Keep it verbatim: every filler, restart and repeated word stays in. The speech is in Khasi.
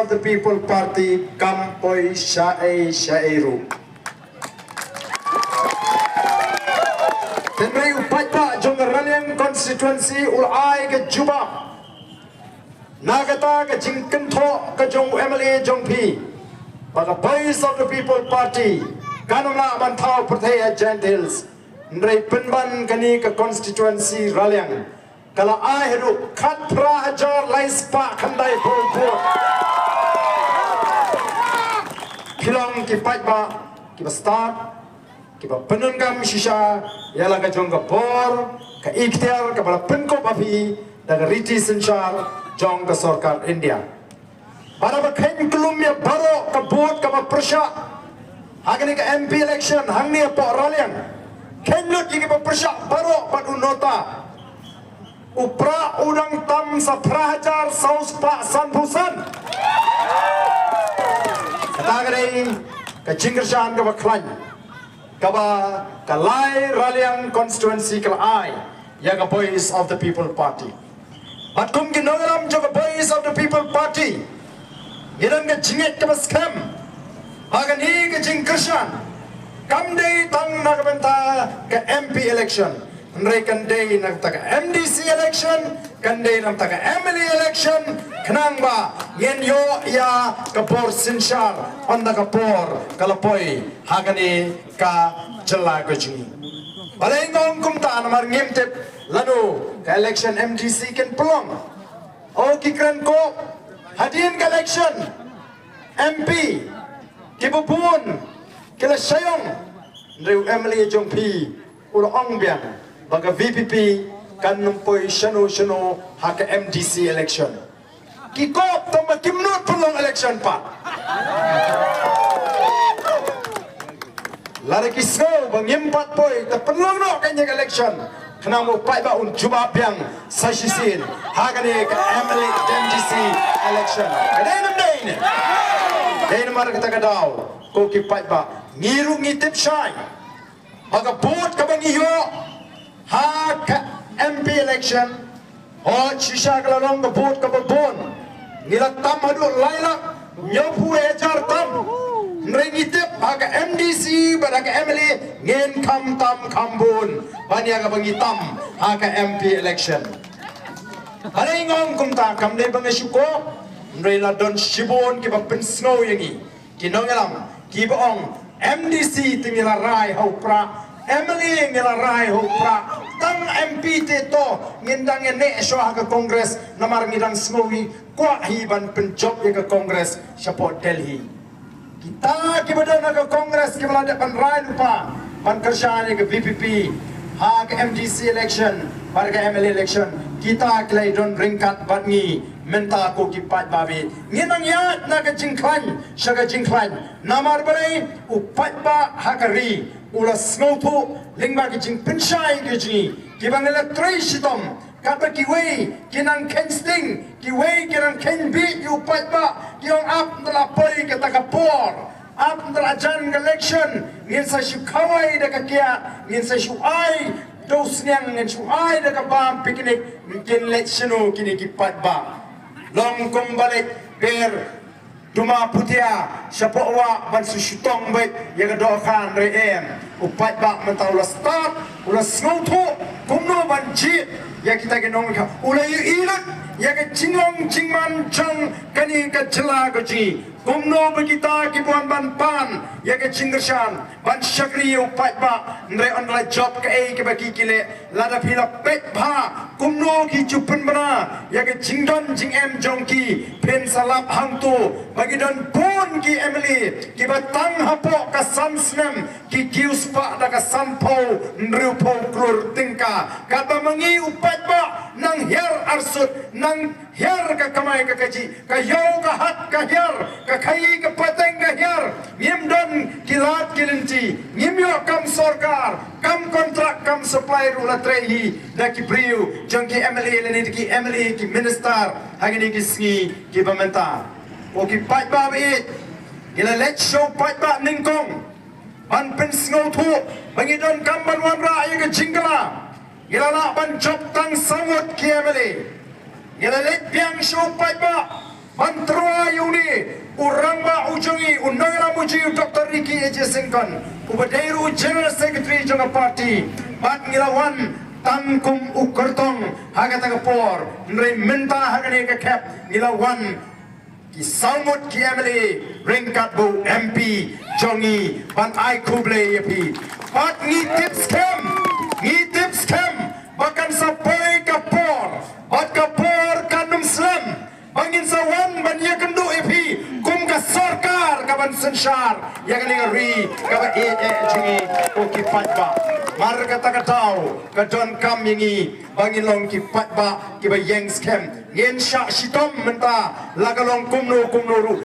The People Party kam poi shaei shaei ruh. Hynrei u paidbah jong ka Raliang constituency u la ai ka jubab na kata ka jingkynthoh ka jong u M L A jong phi ba ka Voice of the People Party kan ym lah ban thaw pyrthei ha Jaintia Hills. Hynrei pynban kane ka constituency Raliang ka la ai haduh khatphra hajar lai spah khyndai phew vote. Phi long ki paidbah kiba stad, kiba pyndonkam shisha ïa la ka jong ka bor ka ikhtiar kaba la pynkup ha phi da ka riti synshar jong ka sorkar India. Bad haba kheiñ kyllum ïa baroh ka vote kaba pyrshah ha kane ka M P election hangne hapoh Raliang, kheiñ lut ïa kiba pyrshah baroh bad u nota, u Prah u dang tam sa phra hajar saw spah sanphew san. Kata ka dei ka jingkyrshan kaba khlaiñ kaba ka lai Raliang constituency ka la ai ïa ka Voice of the People Party. Bad kum ki nongïalam jong ka Voice of the People Party, ngi don ka jingngeit kaba skhem ba kane ka jingkyrshan kam dei tang na ka bynta ka M P election, hynrei kan dei na ka bynta ka M D C election, kan dei na ka bynta ka M L A election, khnang ba ngin ïoh ïa ka bor synshar ynda ka por ka la poi ha kane ka jylla ka jong ngi. Balei nga ong kumta? Namar ngim tip lano ka election M D C kin pynlong. O ki kren ko, hadien ka election M P kiba bun ki la shah ïong, hynrei u M L A jong phi u la ong biang ba ka V P P kan ym poi shano shano ha ka M D C election. Ki kop tang ba kim nud pynlong election pat. Lada ki sngew ba ngim pat poi, te pynlong noh kane ka election, khnang ba u paidbah un jubab biang sa shisien ha kane ka M L A M D C election. Ka dei ne ym dei ne? Dei namar kata ka daw, ko ki paidbah, ngi ruh ngi tip shai ba ka vote kaba ngi ïoh ha ka M P election, hooid shisha ka la long ka vote kaba bun, ngi la tam haduh lai lak hynñiewphew hajar tam. Hynrei ngi tip ha ka M D C bad ha ka M L A ngin kham tam kham bun ban ïa kaba ngi tam ha ka M P election. Balei nga ong kumta? Kam dei ba nga shu kop, hynrei la don shibun kiba pynsngew ïa ngi, ki nongïalam kiba ong, M D C te ngi la rai ha u Prah, M L A ngi la rai ha u Prah, tang M P te to ngin dang ïaneh shuwa ha ka Congress, namar ngi dang sngew hi kwah hi ban pynjop ïa ka Congress shapoh Delhi. Kita kiba don ha ka Congress kiba la dep ban rai lypa ban kyrshan ïa ka V P P ha ka M D C election bad ka M L A election, kita ki la ïadon ryngkat bad ngi. Mynta ko ki paidbah, ngin nang ïaid na ka jingkhlaiñ sha ka jingkhlaiñ. Namar balei? U paidbah ha ka ri u la sngewthuh lyngba ki jingpynshai ki jong ngi kiba ngi la trei shitom. Katba kiwei ki nang kheiñ sting, kiwei ki nang kheiñ bieit ïa u paidbah, ki ong ap ynda la poi kata ka por, ap ynda la jan ka election, ngin sa shu khawai da ka kiad, ngin sa shu ai da u sniang, ngin shu ai da ka bam picnic, ngin leit shano kine ki paidbah? Long kumba leit ber duma putia shapoh wah ban shu shu tong beit ïa ka dohkha, hynrei em, u paidbah mynta u la stad, u la sngewthuh kumno ban jied ïa kita ki nongmihkhmat, u la ïohi lut ïa ka jinglong jingman jong kane ka jylla ka jong ngi. Kumno ba kita kiba wan ban pan ïa ka jingkyrshan ban shakri ïa u paidbah, hynrei ynda la jop kaei kaba ki ki leh. Lada phi la peit bha kumno ki ju pynbna ïa ka jingdon jingem jong ki, phin sa lap hangto ba ki don bun ki M L A kiba tang hapoh ka san snem ki kiew spah da ka sanphew hynriewphew klur tyngka. Katba ma ngi u paidbah nang hiar arsut, nang hiar ka kamai ka kajih, ka ïew ka hat ka hiar, ka khaii ka pateng ka hiar. Ngim don ki lad ki lynti, ngim ïoh kam sorkar, kam kontrak, kam supply ruh la trei hi da ki briew jong ki M L A lane da ki M L A ki minister ha kine ki sngi kiba mynta. Ko ki paidbah ba ïeit, ngi la leit sha u paidbah nyngkong ban pynsngewthuh ba ngi donkam ban wanrah ïa ka jingkylla. Ngi la lah ban jop tang saw ngut ki M L A. Ngi la leit biang sha u paidbah ban trua ïa une u rangbah u jong ngi, u nongïalam u jong ngi, u Doctor Ricky A J Syngkon, uba dei ruh u General Secretary jong ka party. Bad ngi la wan tang kum u kyrtong ha kata ka por, hynrei mynta ha kane ka khep ngi la wan ki saw ngut ki M L A ryngkat bad u M P jong ngi ban ai khublei ïa phi. Bad ngi tip skhem, ngi tip skhem ba kan sa poi ka por, bad ka por kan ym slem ba ngin sa wan ban ïakynduh ïa phi kum ka sorkar ka ban synshar ïa kane ka ri kaba ïeit jong ngi, ko ki paidbah. Mar kata ka daw ka donkam ïa ngi ba ngin long ki paidbah kiba ïeng skhem. Ngin shah shitom mynta la ka long kumno kumno ruh,